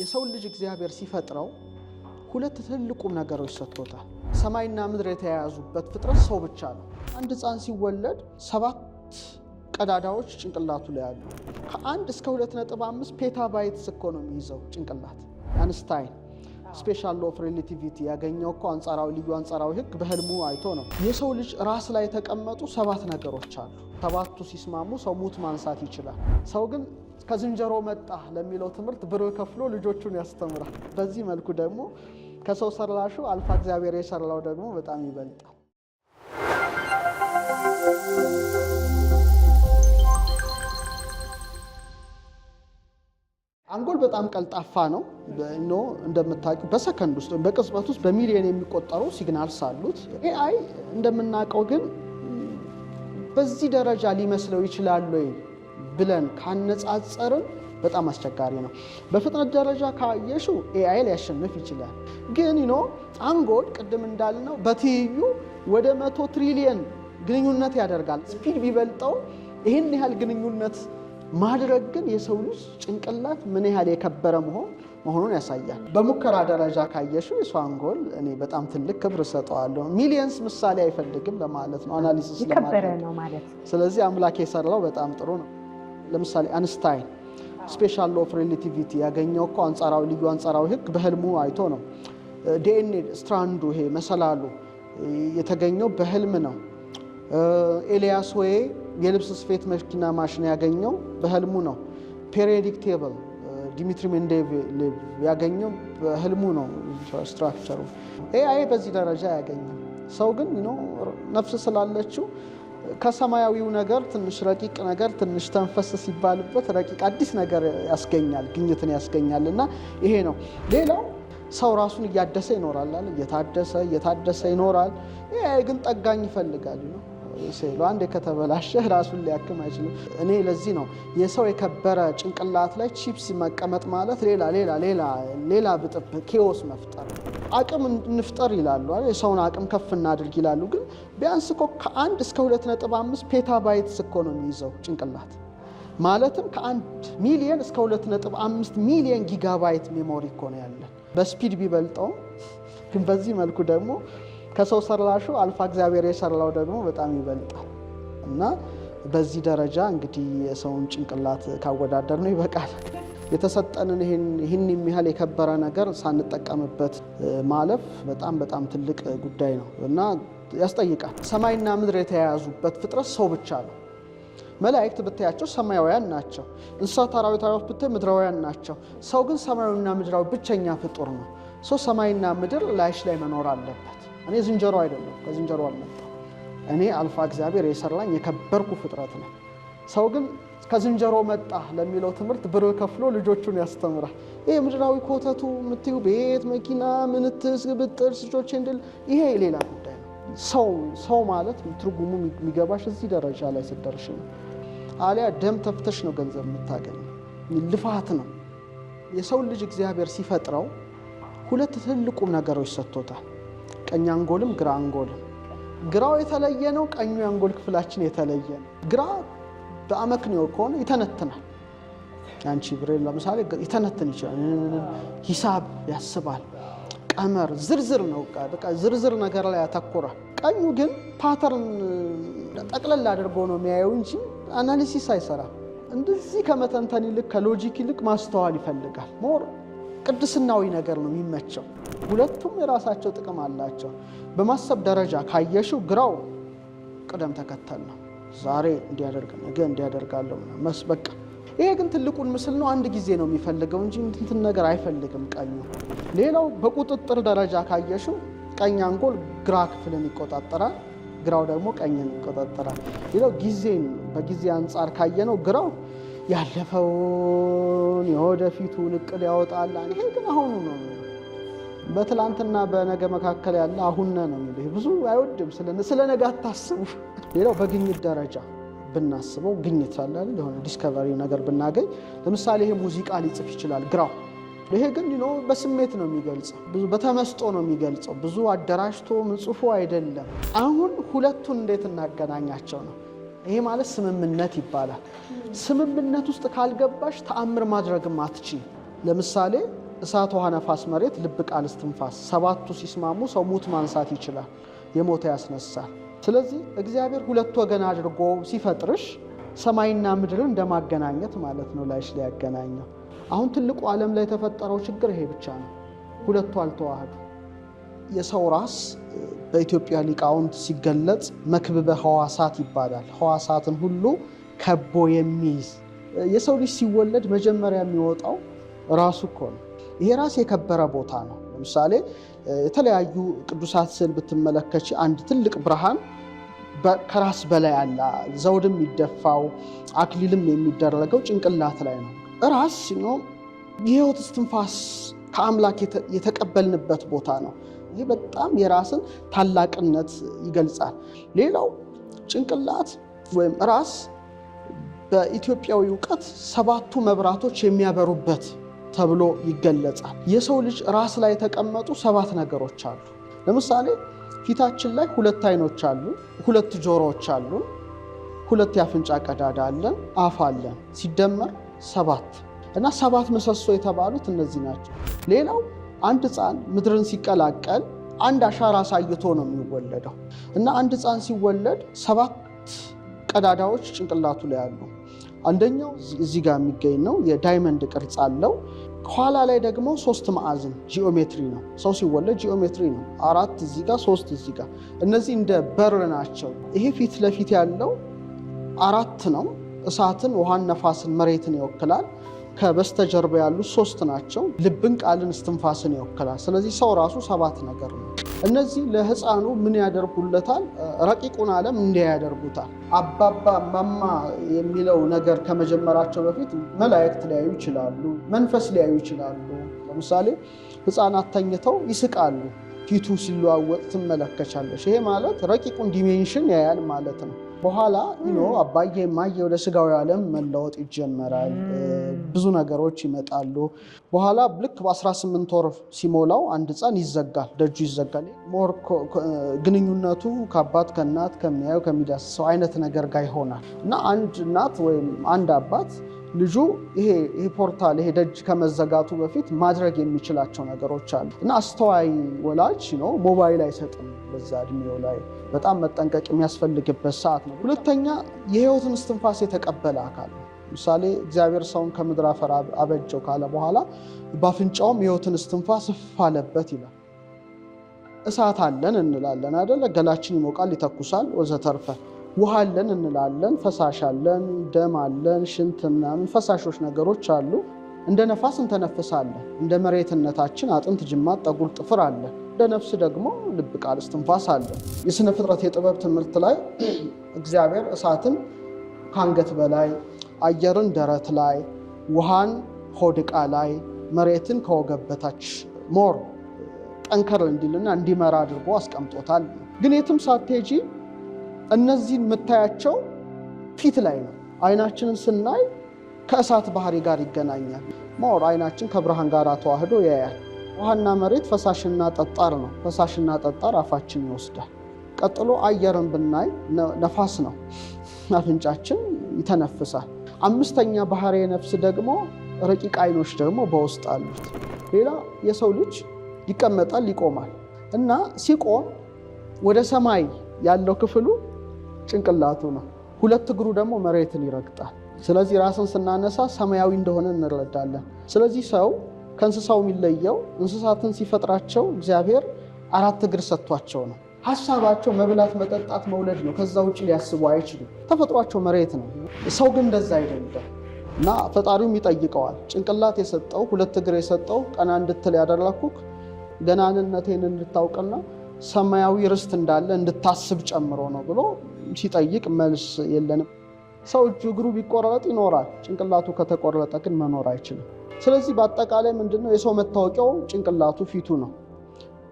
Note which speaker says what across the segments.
Speaker 1: የሰው ልጅ እግዚአብሔር ሲፈጥረው ሁለት ትልቁም ነገሮች ሰጥቶታል። ሰማይና ምድር የተያያዙበት ፍጥረት ሰው ብቻ ነው። አንድ ሕፃን ሲወለድ ሰባት ቀዳዳዎች ጭንቅላቱ ላይ አሉ። ከ1 እስከ 2.5 petabytes እኮ ነው የሚይዘው ጭንቅላት። አንስታይን special law of relativity ያገኘው እኮ አንጻራዊ ልዩ አንጻራዊ ሕግ በህልሙ አይቶ ነው። የሰው ልጅ ራስ ላይ የተቀመጡ ሰባት ነገሮች አሉ። ሰባቱ ሲስማሙ ሰው ሙት ማንሳት ይችላል። ሰው ግን ከዝንጀሮ መጣ ለሚለው ትምህርት ብር ከፍሎ ልጆቹን ያስተምራል። በዚህ መልኩ ደግሞ ከሰው ሰራሹ አልፋ እግዚአብሔር የሰራው ደግሞ በጣም ይበልጣል። አንጎል በጣም ቀልጣፋ ነው። No እንደምታውቂው በሰከንድ ውስጥ ወይም በቅጽበት ውስጥ በሚሊዮን የሚቆጠሩ signals አሉት። AI እንደምናውቀው ግን በዚህ ደረጃ ሊመስለው ይችላል ወይ ብለን ካነጻጸርን በጣም አስቸጋሪ ነው። በፍጥነት ደረጃ ካየሽው AI ሊያሸንፍ ይችላል። ግን አንጎል ቅድም እንዳልነው በትይዩ ወደ 100 ትሪሊየን ግንኙነት ያደርጋል። Speed ቢበልጠው ይህን ያህል ግንኙነት ማድረግ ግን የሰው ልጅ ጭንቅላት ምን ያህል የከበረ መሆኑን ያሳያል። በሙከራ ደረጃ ካየሽው የሰው አንጎል እኔ በጣም ትልቅ ክብር እሰጠዋለሁ። Millions ምሳሌ አይፈልግም ለማለት ነው፣ analysis
Speaker 2: የከበረ ነው ማለት።
Speaker 1: ስለዚህ አምላክ የሰራው በጣም ጥሩ ነው። ለምሳሌ አንስታይን special law of relativity ያገኘው እኮ አንጻራዊ ልዩ አንጻራዊ ሕግ በህልሙ አይቶ ነው። DNA strand ኡ ይሄ መሰላሉ የተገኘው በህልም ነው። ኤልያስ ሆዬ የልብስ ስፌት መኪና ማሽን ያገኘው በህልሙ ነው። Periodic table ዲሚትሪ ሜንዴሌቭ ያገኘው በህልሙ ነው። Structure ኡ AI በዚህ ደረጃ አያገኝም። ሰው ግን ነፍስ ስላለችው ከሰማያዊው ነገር ትንሽ ረቂቅ ነገር ትንሽ ተንፈስ ሲባልበት ረቂቅ አዲስ ነገር ያስገኛል፣ ግኝትን ያስገኛል። እና ይሄ ነው። ሌላው ሰው ራሱን እያደሰ ይኖራል፣ እየታደሰ እየታደሰ ይኖራል። AI ግን ጠጋኝ ይፈልጋል ነው። ሴሉ አንዴ ከተበላሸ ራሱን ሊያክም አይችልም። እኔ ለዚህ ነው የሰው የከበረ ጭንቅላት ላይ ቺፕስ መቀመጥ ማለት ሌላ ሌላ ሌላ ሌላ ብጥብጥ chaos መፍጠር። አቅም እንፍጠር ይላሉ፣ የሰውን አቅም ከፍ እናድርግ ይላሉ። ግን ቢያንስ እኮ ከ1 እስከ 2.5 petabytes እኮ ነው የሚይዘው ጭንቅላት፣ ማለትም ከ1 ሚሊየን እስከ 2.5 ሚሊየን gigabyte memory እኮ ነው ያለን። በ speed ቢበልጠውም ግን በዚህ መልኩ ደግሞ ከሰው ሰራሹ አልፋ እግዚአብሔር የሰራው ደግሞ በጣም ይበልጣል። እና በዚህ ደረጃ እንግዲህ የሰውን ጭንቅላት ካወዳደርነው ይበቃል። የተሰጠንን ይህን የሚያህል የከበረ ነገር ሳንጠቀምበት ማለፍ በጣም በጣም ትልቅ ጉዳይ ነው እና ያስጠይቃል። ሰማይና ምድር የተያያዙበት ፍጥረት ሰው ብቻ ነው። መላእክት ብታያቸው ሰማያውያን ናቸው። እንስሳት፣ አራዊት፣ አዕዋፍ ብታይ ምድራውያን ናቸው። ሰው ግን ሰማያዊና ምድራዊ ብቸኛ ፍጡር ነው። ሰው ሰማይና ምድር ላይሽ ላይ መኖር አለበት። እኔ ዝንጀሮ አይደለሁም፣ ከዝንጀሮ አልመጣም። እኔ አልፋ እግዚአብሔር የሰራኝ የከበርኩ ፍጥረት ነው። ሰው ግን ከዝንጀሮ መጣ ለሚለው ትምህርት ብር ከፍሎ ልጆቹን ያስተምራል። ይሄ ምድራዊ ኮተቱ የምትዩ ቤት፣ መኪና፣ ምንትስ ብጥርስ ልጆቼ እንድል ይሄ ሌላ ጉዳይ ነው። ሰው ሰው ማለት ትርጉሙ የሚገባሽ እዚህ ደረጃ ላይ ስትደርሽ ነው። አሊያ ደም ተፍተሽ ነው ገንዘብ የምታገኘው። ልፋት ነው። የሰው ልጅ እግዚአብሔር ሲፈጥረው ሁለት ትልቁም ነገሮች ሰጥቶታል። ቀኝ አንጎልም ግራ አንጎልም። ግራው የተለየ ነው፣ ቀኙ የአንጎል ክፍላችን የተለየ ነው። ግራ በአመክንዮ ከሆነ ይተነትናል። የአንቺ brain ለምሳሌ ይተነትን ይችላል፣ ሂሳብ ያስባል፣ ቀመር ዝርዝር ነው፣ በቃ ዝርዝር ነገር ላይ ያተኩራል። ቀኙ ግን pattern ጠቅለል አድርጎ ነው የሚያየው እንጂ analysis አይሰራም። እንደዚህ ከመተንተን ይልቅ ከ logic ይልቅ ማስተዋል ይፈልጋል። More ቅድስናዊ ነገር ነው የሚመቸው። ሁለቱም የራሳቸው ጥቅም አላቸው። በማሰብ ደረጃ ካየሽው ግራው ቅደም ተከተል ነው። ዛሬ እንዲያደርግ ነገ እንዲያደርጋለሁ በቃ ይሄ ግን ትልቁን ምስል ነው። አንድ ጊዜ ነው የሚፈልገው እንጂ እንትን ነገር አይፈልግም ቀኙ። ሌላው በቁጥጥር ደረጃ ካየሽው ቀኝ አንጎል ግራ ክፍልን ይቆጣጠራል፣ ግራው ደግሞ ቀኝን ይቆጣጠራል። ሌላው ጊዜን በጊዜ አንጻር ካየነው ግራው ያለፈውን የወደፊቱን እቅድ ያወጣል። ይሄ ግን አሁኑ ነው። በትላንትና በነገ መካከል ያለ አሁን ነው የሚለው። ብዙ አይወድም። ስለ ነገ አታስቡ። ሌላው በግኝት ደረጃ ብናስበው ግኝት አለ አይደል? የሆነ discovery ነገር ብናገኝ ለምሳሌ ይሄ ሙዚቃ ሊጽፍ ይችላል ግራው። ይሄ ግን በስሜት ነው የሚገልጸው፣ ብዙ በተመስጦ ነው የሚገልጸው። ብዙ አደራጅቶ ምጽፎ አይደለም። አሁን ሁለቱን እንዴት እናገናኛቸው ነው። ይሄ ማለት ስምምነት ይባላል። ስምምነት ውስጥ ካልገባሽ ተአምር ማድረግም አትችይም። ለምሳሌ እሳት፣ ውሃ፣ ነፋስ፣ መሬት፣ ልብ፣ ቃል፣ እስትንፋስ ሰባቱ ሲስማሙ ሰው ሙት ማንሳት ይችላል፣ የሞተ ያስነሳል። ስለዚህ እግዚአብሔር ሁለት ወገን አድርጎ ሲፈጥርሽ ሰማይና ምድርን እንደማገናኘት ማለት ነው። ላይሽ ላይ ያገናኘው። አሁን ትልቁ ዓለም ላይ የተፈጠረው ችግር ይሄ ብቻ ነው። ሁለቱ አልተዋህዱ። የሰው ራስ በኢትዮጵያ ሊቃውንት ሲገለጽ መክብበ ሕዋሳት ይባላል። ሕዋሳትን ሁሉ ከቦ የሚይዝ። የሰው ልጅ ሲወለድ መጀመሪያ የሚወጣው ራሱ እኮ ነው። ይሄ ራስ የከበረ ቦታ ነው። ለምሳሌ የተለያዩ ቅዱሳት ስዕል ብትመለከች አንድ ትልቅ ብርሃን ከራስ በላይ አለ። ዘውድም የሚደፋው አክሊልም የሚደረገው ጭንቅላት ላይ ነው። ራስ የሕይወት እስትንፋስ ከአምላክ የተቀበልንበት ቦታ ነው። ይህ በጣም የራስን ታላቅነት ይገልጻል። ሌላው ጭንቅላት ወይም ራስ በኢትዮጵያዊ እውቀት ሰባቱ መብራቶች የሚያበሩበት ተብሎ ይገለጻል። የሰው ልጅ ራስ ላይ የተቀመጡ ሰባት ነገሮች አሉ። ለምሳሌ ፊታችን ላይ ሁለት አይኖች አሉ፣ ሁለት ጆሮዎች አሉ፣ ሁለት የአፍንጫ ቀዳዳ አለን፣ አፍ አለን። ሲደመር ሰባት እና ሰባት ምሰሶ የተባሉት እነዚህ ናቸው። ሌላው አንድ ሕፃን ምድርን ሲቀላቀል አንድ አሻራ አሳይቶ ነው የሚወለደው እና አንድ ሕፃን ሲወለድ ሰባት ቀዳዳዎች ጭንቅላቱ ላይ አሉ። አንደኛው እዚህ ጋር የሚገኝ ነው፣ የ diamond ቅርጽ አለው። ከኋላ ላይ ደግሞ ሶስት ማዕዘን ጂኦሜትሪ ነው። ሰው ሲወለድ ጂኦሜትሪ ነው። አራት እዚህ ጋር፣ ሶስት እዚህ ጋር። እነዚህ እንደ በር ናቸው። ይሄ ፊት ለፊት ያለው አራት ነው። እሳትን፣ ውሃን፣ ነፋስን፣ መሬትን ይወክላል። ከበስተጀርባ ያሉ ሶስት ናቸው። ልብን፣ ቃልን፣ እስትንፋስን ይወክላል። ስለዚህ ሰው ራሱ ሰባት ነገር ነው። እነዚህ ለሕፃኑ ምን ያደርጉለታል? ረቂቁን ዓለም እንዲያ ያደርጉታል። አባባ ማማ የሚለው ነገር ከመጀመራቸው በፊት መላእክት ሊያዩ ይችላሉ፣ መንፈስ ሊያዩ ይችላሉ። ለምሳሌ ሕፃናት ተኝተው ይስቃሉ፣ ፊቱ ሲለዋወጥ ትመለከቻለሽ። ይሄ ማለት ረቂቁን dimension ያያል ማለት ነው። በኋላ አባዬ እማዬ ወደ ስጋዊ ዓለም መለወጥ ይጀመራል። ብዙ ነገሮች ይመጣሉ። በኋላ ልክ በ18 ወር ሲሞላው አንድ ሕፃን ይዘጋል፣ ደጁ ይዘጋል። More ግንኙነቱ ከአባት ከእናት ከሚያየው ከሚዳስሰው አይነት ነገር ጋር ይሆናል እና አንድ እናት ወይም አንድ አባት ልጁ ይሄ portal ይሄ ደጅ ከመዘጋቱ በፊት ማድረግ የሚችላቸው ነገሮች አሉ እና አስተዋይ ወላጅ ሞባይል አይሰጥም። በዛ እድሜው ላይ በጣም መጠንቀቅ የሚያስፈልግበት ሰዓት ነው። ሁለተኛ የሕይወትን እስትንፋስ የተቀበለ አካል ነው። ምሳሌ እግዚአብሔር ሰውን ከምድር አፈር አበጀው ካለ በኋላ በአፍንጫውም የሕይወትን እስትንፋስ እፍ አለበት ይላል። እሳት አለን እንላለን አይደለ? ገላችን ይሞቃል፣ ይተኩሳል፣ ወዘተርፈ። ውሃ አለን እንላለን፣ ፈሳሽ አለን፣ ደም አለን፣ ሽንት ምናምን ፈሳሾች ነገሮች አሉ። እንደ ነፋስ እንተነፍሳለን። እንደ መሬትነታችን አጥንት፣ ጅማት፣ ጠጉር፣ ጥፍር አለ። እንደ ነፍስ ደግሞ ልብ፣ ቃል፣ እስትንፋስ አለ። የስነ ፍጥረት የጥበብ ትምህርት ላይ እግዚአብሔር እሳትን ከአንገት በላይ፣ አየርን ደረት ላይ፣ ውሃን ሆድ ዕቃ ላይ፣ መሬትን ከወገብ በታች more ጠንከር እንዲልና እንዲመራ አድርጎ አስቀምጦታል። ግን የትም ሳትሄጂ እነዚህን የምታያቸው ፊት ላይ ነው። አይናችንን ስናይ ከእሳት ባህሪ ጋር ይገናኛል። More አይናችን ከብርሃን ጋር ተዋህዶ ያያል። ውሃና መሬት ፈሳሽና ጠጣር ነው። ፈሳሽና ጠጣር አፋችን ይወስዳል። ቀጥሎ አየርን ብናይ ነፋስ ነው፣ አፍንጫችን ይተነፍሳል። አምስተኛ ባህሪ ነፍስ ደግሞ ረቂቅ አይኖች ደግሞ በውስጥ አሉት። ሌላ የሰው ልጅ ይቀመጣል፣ ይቆማል እና ሲቆም ወደ ሰማይ ያለው ክፍሉ ጭንቅላቱ ነው። ሁለት እግሩ ደግሞ መሬትን ይረግጣል። ስለዚህ ራስን ስናነሳ ሰማያዊ እንደሆነ እንረዳለን። ስለዚህ ሰው ከእንስሳው የሚለየው እንስሳትን ሲፈጥራቸው እግዚአብሔር አራት እግር ሰጥቷቸው ነው። ሀሳባቸው መብላት፣ መጠጣት፣ መውለድ ነው። ከዛ ውጭ ሊያስቡ አይችሉም። ተፈጥሯቸው መሬት ነው። ሰው ግን እንደዛ አይደለም እና ፈጣሪውም ይጠይቀዋል። ጭንቅላት የሰጠው ሁለት እግር የሰጠው ቀና እንድትል ያደረኩክ ገናንነቴን እንድታውቅና ሰማያዊ ርስት እንዳለ እንድታስብ ጨምሮ ነው ብሎ ሲጠይቅ መልስ የለንም። ሰው እጁ እግሩ ቢቆረጥ ይኖራል። ጭንቅላቱ ከተቆረጠ ግን መኖር አይችልም። ስለዚህ በአጠቃላይ ምንድነው የሰው መታወቂያው ጭንቅላቱ፣ ፊቱ ነው።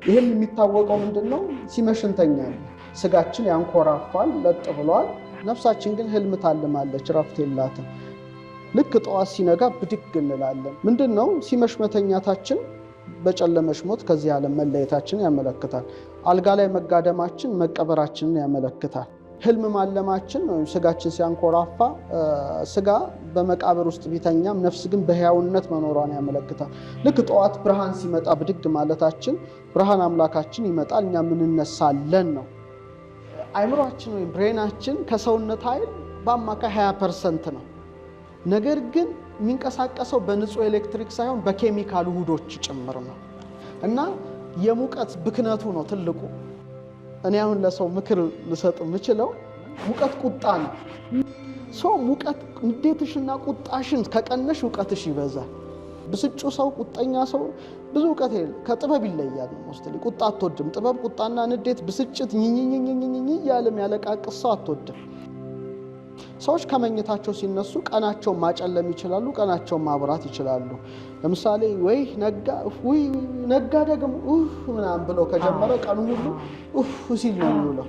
Speaker 1: ይህም የሚታወቀው ምንድነው? ሲመሽ እንተኛለን። ስጋችን ያንኮራፋል፣ ለጥ ብሏል። ነፍሳችን ግን ህልም ታልማለች፣ ረፍት የላትም። ልክ ጠዋት ሲነጋ ብድግ እንላለን። ምንድነው? ሲመሽ መተኛታችን በጨለመሽ ሞት ከዚህ ዓለም መለየታችንን ያመለክታል። አልጋ ላይ መጋደማችን መቀበራችንን ያመለክታል። ህልም ማለማችን ወይም ስጋችን ሲያንኮራፋ ስጋ በመቃብር ውስጥ ቢተኛም ነፍስ ግን በሕያውነት መኖሯን ያመለክታል። ልክ ጠዋት ብርሃን ሲመጣ ብድግ ማለታችን ብርሃን አምላካችን ይመጣል፣ እኛም እንነሳለን ነው። አይምሯችን ወይም brain ኣችን ከሰውነት ኃይል በአማካይ 20% ነው። ነገር ግን የሚንቀሳቀሰው በንጹህ ኤሌክትሪክ ሳይሆን በኬሚካል ውህዶች ጭምር ነው እና የሙቀት ብክነቱ ነው ትልቁ። እኔ አሁን ለሰው ምክር ልሰጥ የምችለው ሙቀት ቁጣ ነው። ሰው ሙቀት ንዴትሽና ቁጣሽን ከቀነሽ እውቀትሽ ይበዛል። ብስጩ ሰው፣ ቁጠኛ ሰው ብዙ እውቀት ከጥበብ ይለያል። Mostly ቁጣ አትወድም ጥበብ። ቁጣና ንዴት፣ ብስጭት ኝኝኝኝኝኝ እያለ የሚያለቃቅስ ሰው አትወድም። ሰዎች ከመኝታቸው ሲነሱ ቀናቸውን ማጨለም ይችላሉ፣ ቀናቸውን ማብራት ይችላሉ። ለምሳሌ ወይ ነጋ፣ ውይ ነጋ ደግሞ ኡፍ ምናምን ብሎ ከጀመረ ቀኑ ሁሉ ኡፍ ሲል ነው የሚውለው።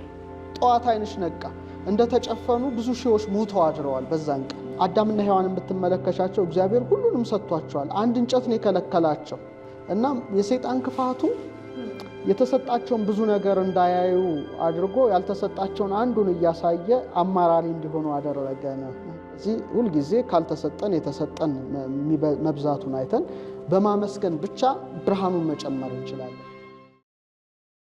Speaker 1: ጠዋት አይንሽ ነቃ፣ እንደተጨፈኑ ብዙ ሺዎች ሙተው አድረዋል በዛን ቀን። አዳምና ሔዋንን ብትመለከቻቸው እግዚአብሔር ሁሉንም ሰጥቷቸዋል። አንድ እንጨት ነው የከለከላቸው። እናም የሰይጣን ክፋቱ የተሰጣቸውን ብዙ ነገር እንዳያዩ አድርጎ ያልተሰጣቸውን አንዱን እያሳየ አማራሪ እንዲሆኑ አደረገ ነው። እዚህ ሁልጊዜ ካልተሰጠን የተሰጠን መብዛቱን አይተን በማመስገን ብቻ ብርሃኑን መጨመር እንችላለን።